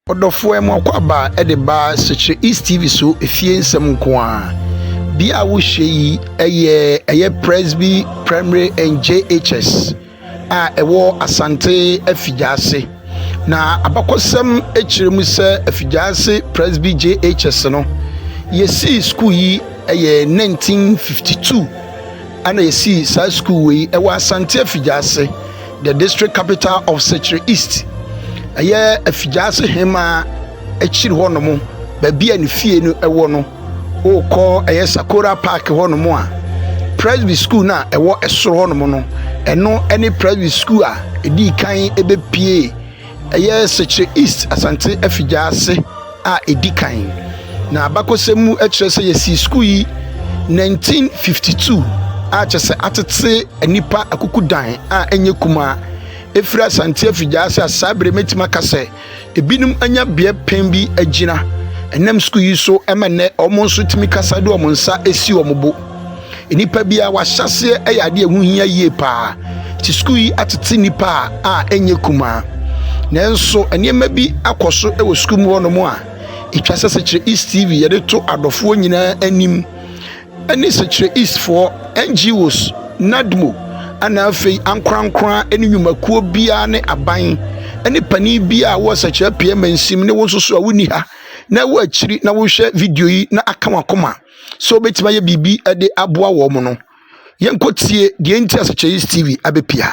Ɔdɔfoɔ, mo akwaaba de ba Sekyere East TV so, efie nsɛm nko ara. Bea a wohyɛ yi yɛ ɛyɛ Presby Primary and JHS a ɛwɔ Asante Afigyaase. Na abakɔsɛm kyerɛ mu sɛ Afigyaase Presby JHS no, yɛsii sukuu yi yɛ 1952 ɛna yɛsii saa sukuu wei ɛwɔ Asante Afigyaase, the district capital of Sekyere East. Ɛyɛ Afigyaase hema akyiri hɔnom, baabi a ne fie no ɛwɔ no, wokɔ ɛyɛ Sakora Park hɔnom a, Presby School no a ɛwɔ ɛsoro hɔnom no, ɛno ɛne Presby School a ɛdii kan ɛbɛpie ɛyɛ Sekyere East, Asante Afigyaase a ɛdi kan. Na abakɔsɛm mu kyerɛ sɛ yɛsii school yi 1952 a kyerɛ sɛ atete nnipa akukudan a ɛnyɛ kumaa ɛfiri Asante Afigyaase a saa bere mɛtumi aka sɛ ebinom anya beɛ pɛn bi agyina ɛnam sukuu yi so ɛma nnɛ wɔn nso tumi kasa de wɔn nsa esi wɔn bo. Nnipa bi a wahyɛseɛ yɛ adeɛ ɛho hia yie paa te sukuu yi atete nnipa a ɛnyɛ kumaa, nanso nneɛma bi akɔ so wɔ sukuu mu hɔnom a ɛtwa sɛ Sekyere East TV yɛde to adɔfoɔ nyinaa anim ɛne Sekyere Eastfoɔ, NGOs, NADMO, ana afei ankorankora ne nnwumakuo biara ne aban ne panin bi a wɔ Sɛkyerɛ Pia Mansim ne wo nso so a wonni ha na ɛwɔ akyiri na wohwɛ video yi na aka wakoma sɛ wobɛtumi ayɛ biribi de aboa wɔn no. Yɛnkɔtie deɛ nti a Sɛkyerɛ East TV abɛpia.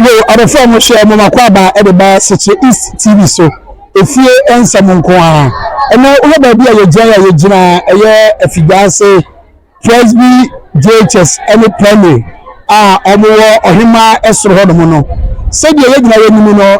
Yo, adɔfo a mohwɛ mo makɔ de ba Sekyere East TV so, efie nsɛm nko ara. Ɛnɛ wohwɛ baabi a yɛgyina yi a, yɛgyina ɛyɛ Afigyaase Presby JHS ne Primary a wɔwɔ ɔhema soro hɔnom no. Sɛdeɛ yɛgyina yɛn anim no,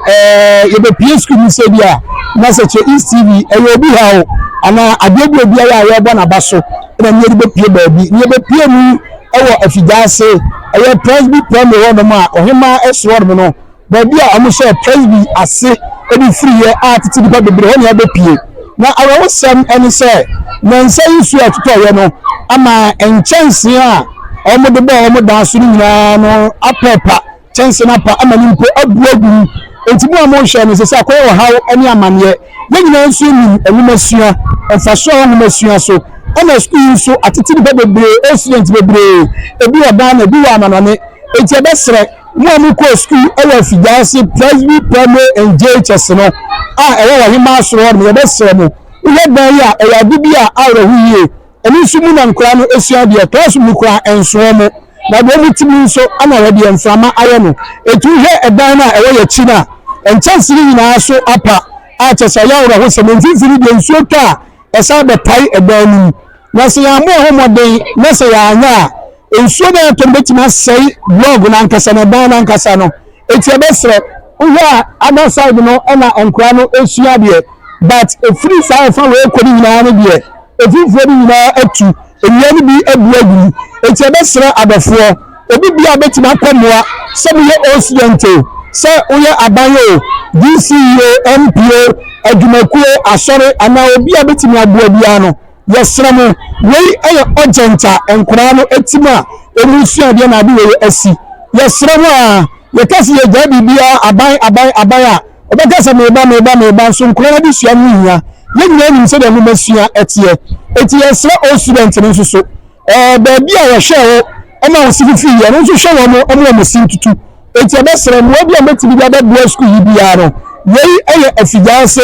yɛbɛpie sukuu mu sɛ bi a na Sekyere East TV ɛyɛ obi haw anaa adeɛ bi obi ayɛ a yɛrebɔ n'aba so ɛna ne yɛde bɛpie baabi. Ne yɛbɛpie mu ɛwɔ Afigyaase ɛyɛ Presby Primary hɔnom a ɔhema soro hɔnom no, baabi a wɔhyɛ Presby ase de firiiɛ a tete nipa bebree hɔ ne abɛpie. Na awerɛhosɛm ne sɛ nansa yi nsuo a ɛtotɔeɛ no ama nkyɛnsee a wɔde bɔɔ wɔn dan so no nyinaa no apɛɛpa, kyɛnsee no apa ama no mpo abu agu mu. Nti mu a mohwɛ no sɛ akɔyɛ ɔhaw ne amanneɛ. Yɛn nyinaa nso nim nwomasua mfasoɔ a nwomasua so, ɛna sukuu yi nso atete nipa bebree, student bebree, ebi wɔ Ghana, ebi wɔ amanɔne. Nti ɛbɛsrɛ mo a mokɔɔ sukuu ɛwɔ Afigyaase Presby Primary and JHS no a ɛwɔ ɔhema soro hɔ no, yɛbɛsrɛ mo, wohwɛ dan yi a, ɛyɛ ade bi a awerɛho yie. Ɛno nso mu na nkwadaa no esua adeɛ. Classroom no koraa nsoɔ mo na deɛ ɔmo ti mu nso ana wɔde mframa ayɛ no. Etu hwɛ ɛdan no a ɛwɔ yɛn akyi no a, nkyɛnse no nyinaa so apa a kyerɛ sɛ ɛyɛ awerɛho sɛm. Mfimfini deɛ, nsuo tɔ a ɛsan bɛpae ɛdan no mu, na sɛ yɛn amɔ ɛho mmɔden na sɛ yɛanyɛ a, nsuo no a ɛtɔ no bɛtumi asɛe block no ankasa na ɛdan no ankasa no. Eti ɛbɛsrɛ, wohwɛ a, other side no ɛna nkwadaa no esua adeɛ, but efiri saa ɛfa wei kɔ no nyinaa no deɛ, efifoɔ no nyinaa atu, nnua no bi abu agu mu. Eti ɛbɛsrɛ adɔfoɔ, obi bia bɛtumi akɔ mmoa sɛ moyɛ old student o, sɛ woyɛ aban o, DCE o, MP o, adwumakuo, asɔre anaa obi a bɛtumi aboa biara no, yɛsrɛ mo, wei yɛ urgent a nkwadaa no etim a wɔn sua adeɛ na ade wei asi. Yɛsrɛ mo a yɛka sɛ yɛgyaa biribiara aban aban aban a ɔbɛka sɛ meba meba meba nso, nkwadaa no adesua no hia. Yɛn nyinaa nim sɛdeɛ nwoma sua ɛteɛ. Eti yɛsrɛ old student no nso so, baabi a yɛhwɛ wo ɛma wo si fifi yɛ no nso, hwɛ wɔn ɔmo wɔn si ntutu. Eti yɛbɛsrɛ mmoa bi a mɛtumi de abɛboa sukuu yi biara no. Wei yɛ Afigyaase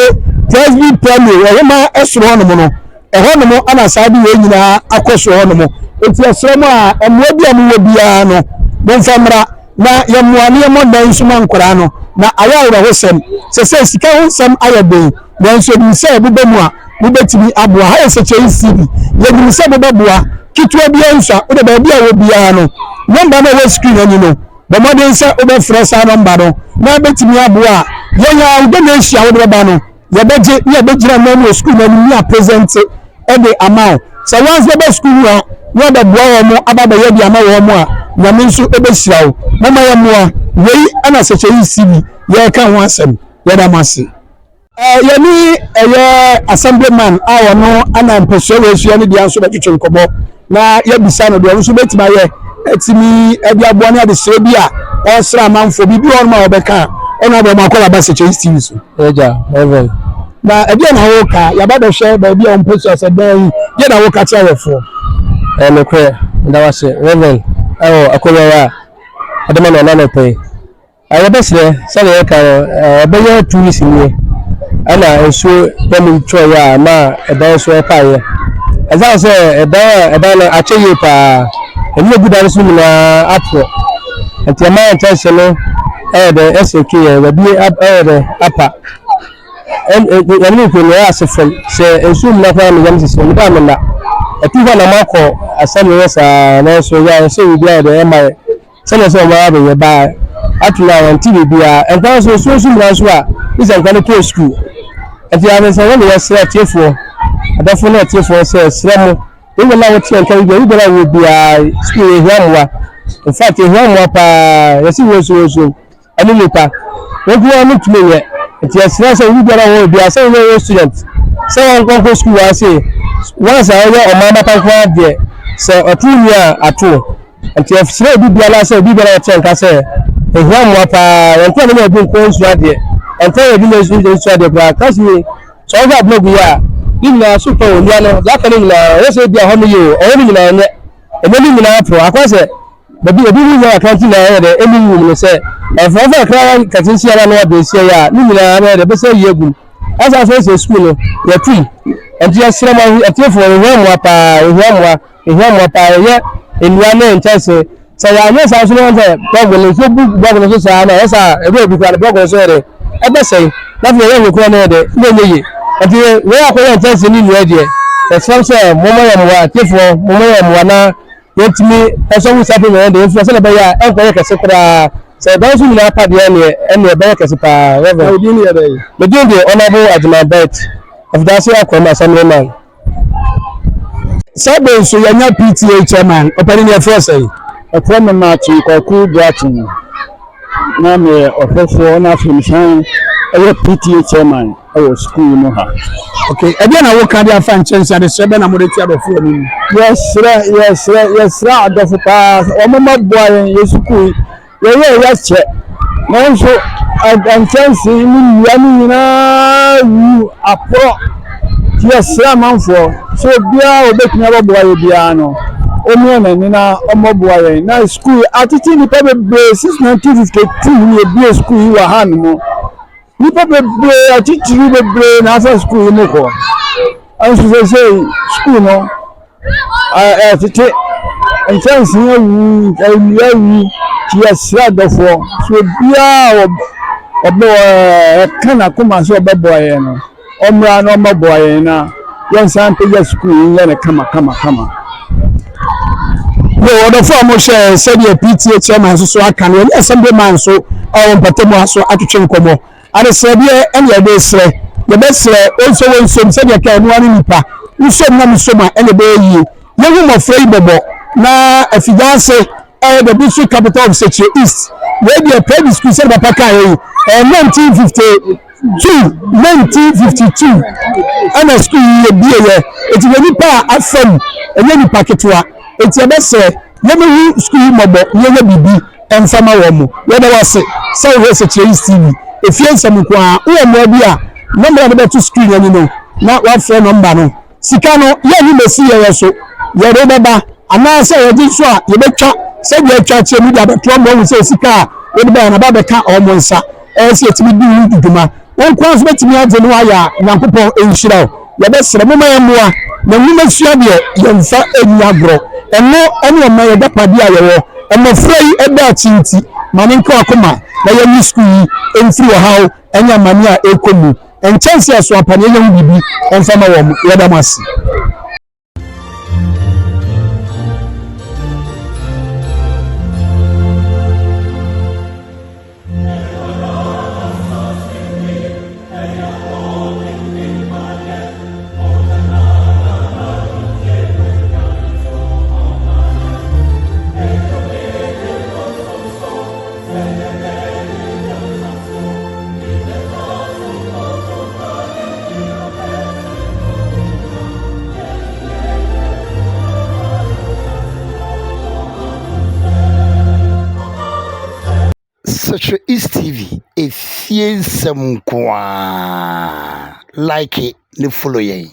Presby Primary, ɔhema ɛsoro hɔnom no, ɛhɔnom ana saa de wei nyinaa akɔ so hɔnom. Eti yɛsrɛ mo a mmoa bi a mowɔ biara no, momfa mmra na yɛmmoa ne yɛmmɔ dan nso ma nkwadaa no. Na ayɛ awerɛhosɛm sɛ sika ho nsɛm ayɛ den, nanso enim sɛ mobɛ mu a mobɛtumi aboa. Ha yɛ Sɛkyɛ ECB, yɛnim sɛ mobɛboa ketewa biara nso a wode baabi a wɔ biara no, nɔmba no a ɛwɔ screen ani no, bɔ mmɔden sɛ wobɛfrɛ saa nɔmba no na bɛtumi aboa a yɛn a wo donation a wode bɛba no, yɛbɛgye ne yɛbɛgyina nan mu wɔ sukuu no anim ne apresent de ama wo. Sɛ wɔn nso bɛba sukuu mu a na wɔbɛboa wɔn mo aba bɛyɛ de ama wɔn mo a, Nyame nso bɛhyira wo. Moma yɛ mmoa wei ɛna Sɛkyɛ ECB yɛreka ho asɛm. Yɛda mo ase. Yɛne ɛyɛ assemblyman a ɔno ana mpɛsua wɔ esua ne deɛ nso bɛtwetwe nkɔmɔ na yɛbisa no deɛ ɔno nso bɛtumi ayɛ ɛtumi ɛde aboa ne adesrɛ bi a ɔresrɛ amanfoɔ. Biribi wɔ hɔnom a wɔbɛka a Ɛna abɔ mo akɔla ba Sekyɛ East TV so. Ɛgya, Reverend. Na ɛdeɛ na woka, yɛaba bɛhwɛ baabi a wɔmpɛ so asɛ dan yi, deɛ na woka kyerɛ awɛfoɔ? Ɛyɛ nokorɛ, meda wo ase, Reverend, ɛwɔ akonnwa yi a ɔde ma me ɛna anɔpa yi. Yɛbɛsrɛ, sɛdeɛ yɛka no, ɛbɛyɛ 2 weeks nie ɛna nsuo tɔ mu tɔeɛ a ɛma ɛdan so ɛpaeɛ. Ɛsiane sɛ ɛdan a ɛdan no akyɛ yie paa, ɛne egu dan no so nyinaa aporɔ. Nti ɛma nkyɛnse no ɛyɛ dɛ ɛsɛkeeɛ, baabi ɛyɛ dɛ apa. Yɛne me kunu yɛyɛ ase fam. Sɛ nsuo mmuna koraa me yam sisi me da a menna. Ɛtu hɔ na makɔ assembly hɔ saa nanso yɛ a sɛ biribi ayɛ dɛ ɛma yɛ. Sɛdeɛ sɛ wɔn ara bɛyɛ baa ato no a wɔnte biribiara. Nkwadaa nso nsuo nso mmuna nso a gye sɛ nkwadaa no kɔɔ sukuu. Nti ade sɛ wɔn yɛsrɛ atiefoɔ, adɔfoɔ ne atiefoɔ sɛ srɛ mo yɛn nyinaa a wɔte yɛn nka yi biara a wɔwɔ biara sukuu yɛhia mmoa. In fact yɛhia mmoa paa yɛsi wɔn nsuo nsuo. Ɛne nnipa. Wɔn nko ara ntumi nyɛ. Nti yɛsrɛ sɛ obi biara wɔ biara sɛ wɔyɛ wɔn student sɛ wɔn nkɔ nkɔ sukuu ase once a ɔyɛ ɔman ba pa nko ara deɛ sɛ ɔto nwi a ato. Nti yɛsrɛ obi biara sɛ obi biara ɔte nka sɛ ehia mmoa paa yɛn nko na obi nko nsua adeɛ ɛnka yɛ bi na nsua adeɛ koraa kasi yi sɛ ɔhwɛ ablɔgu yi a ne nyinaa so pɛ wɔ nua no deɛ aka no nyinaa ɔyɛ sɛ ebi a hɔ no yɛ o ɔhɔ no nyinaa nyɛ ɛnɛ no nyinaa po akɔ sɛ Baabi ebi mu nyɛ kakra nti na ɛyɛ dɛ emu nwum no sɛ mfɛfɛ kakra kɛse nsia na ano abeesia yi a ne nyinaa bɛyɛ dɛ bɛsɛ yi agum. Ɛsan so sɛ sukuu no yɛtum nti yɛsrɛ mo atiefoɔ yɛhia mmoa paa yɛhia mmoa yɛhia mmoa paa yɛyɛ nnua ne nkyɛnse sɛ yɛanyɛ saa nso no sɛ blɔg no nsuo bu blɔg no so saa na ɛyɛ saa ɛbi obi koraa no blɔg no so yɛ dɛ ɛbɛsɛe na afei yɛyɛ hwɛ koraa no yɛ dɛ na ɛnyɛ yie nti wei akɔyɛ nkyɛnse ne nnua deɛ yɛsrɛ sɛ momma yɛ mmoa atiefoɔ momma yɛ mmoa na Yɛntumi nso ho saa pɛ nyinaa deɛ mfiri sɛdeɛ ɛbɛyɛ a ɛnkɔyɛ kɛse koraa. Sɛ ɛdan so nyinaa pa deɛ ɛneɛ ɛneɛ ɛbɛyɛ kɛse paa. Rev. Na wo din yɛ dɛn? Me din de Honourable Agyeman Bert, Afidaase Akwam Assemblyman. Saa bere nso yɛanya PTA chairman, ɔpanin yɛfrɛ wo sɛn? Wɔfrɛ me Martin Kwaku Boateng. Na meyɛ ɔhwɛfoɔ na afei mesan yɛ PTA chairman wɔ sukuu yi mu ha. Okay, ɛdeɛ na woka de afa nkyɛnse adesrɛ bɛ na mode te adɔfo anim? Yɛsrɛ, yɛsrɛ, yɛsrɛ adɔfo paa sɛ wɔn mmɛboa yɛn yɛ sukuu yi. Yɛyɛ yɛakyɛ, nanso nkyɛnse ne nnua no nyinaa wu aporɔ. Nti yɛsrɛ amanfoɔ sɛ obiara a ɔbɛtumi abɛboa yɛ biara no, ɔmmia n'ani na ɔmmɛboa yɛn. Na sukuu yi atete nnipa bebree since 1952 na yɛbue sukuu yi wɔ ha nom. Nnipa bebree, atitiriw bebree na afa sukuu yi mu kɔ. Nso seesei sukuu no ɛtete, nkyɛnsee awu, nnua awu, nti yɛsrɛ adɔfoɔ sɛ obiara a ɔbɛ ɛka n'akoma sɛ ɔbɛboa yɛn no, ɔmmra na ɔmmɛboa yɛn na yɛnsan mpagya sukuu yi nyɛ no kama kama kama. Yo, ɔdɔfo a mohwɛ sɛdeɛ PTA chairman nso so aka no, yɛne assemblyman nso a ɔwɔ mpɔtam ha so atwetwe nkɔmmɔ. Adesrɛdeɛ ɛne yɛde resrɛ. Yɛbɛsrɛ wonsɔ wonsom sɛdeɛ ka ɛno ara ne nipa. Wosom na mesom a ɛne ɛbɛyɛ yie. Yɛhu mmɔfra yi bɔbɔ na Afigya-Ase ɛyɛ the district capital of Sekyere East. Wei deɛ primary school sɛdeɛ papa kaeɛ yi, ɛyɛ 1950. 2, 1952 ɛna sukuu yi yɛbieeɛ, enti wɔ nipa a afa mu, ɛnyɛ nipa ketewa, enti yɛbɛsrɛ yɛmɛhu sukuu yi mmɔbɔ na yɛnyɛ biribi mfa ma wɔn. Yɛda wo ase sɛ wohwɛ Sekyerɛ East TV, efie nsɛm nko ara, wowɔ mmoa bi a, nɔmba a yɛde bɛto screen ani no na woafrɛ nɔmba no. Sika no, yɛnyi mmɛsi yɛn so, yɛde bɛba, anaasɛ yɛgye nso a, yɛbɛtwa sɛdeɛ atwa akyerɛ mu de abɛto ama wɔahu sɛ sika a wode baeɛ no aba abɛka wɔn nsa. Ɛyɛ sɛ yɛtumi di ho dwuma. Wo nko ara nso bɛtumi agye no ayɛ a, Nyankopɔn nhyira wo. Yɛbɛsrɛ, momma yɛmmoa, na nwomasua deɛ, yɛmfa nni agorɔ. Ɛno ne ɔman yi agyapadeɛ a yɛwɔ. Mmɔfra yi daakye nti, ma no nka w'akoma na yɛnyi sukuu yi mfiri ɔhaw ne amane a ɛrekɔ mu. Nkyɛnse a ɛso apa no, yɛnyɛ ho biribi mfa mma wɔn. Yɛda mo ase. Sekyere East TV, efie. Efie nsɛm nko ara. Like ne follow yɛn.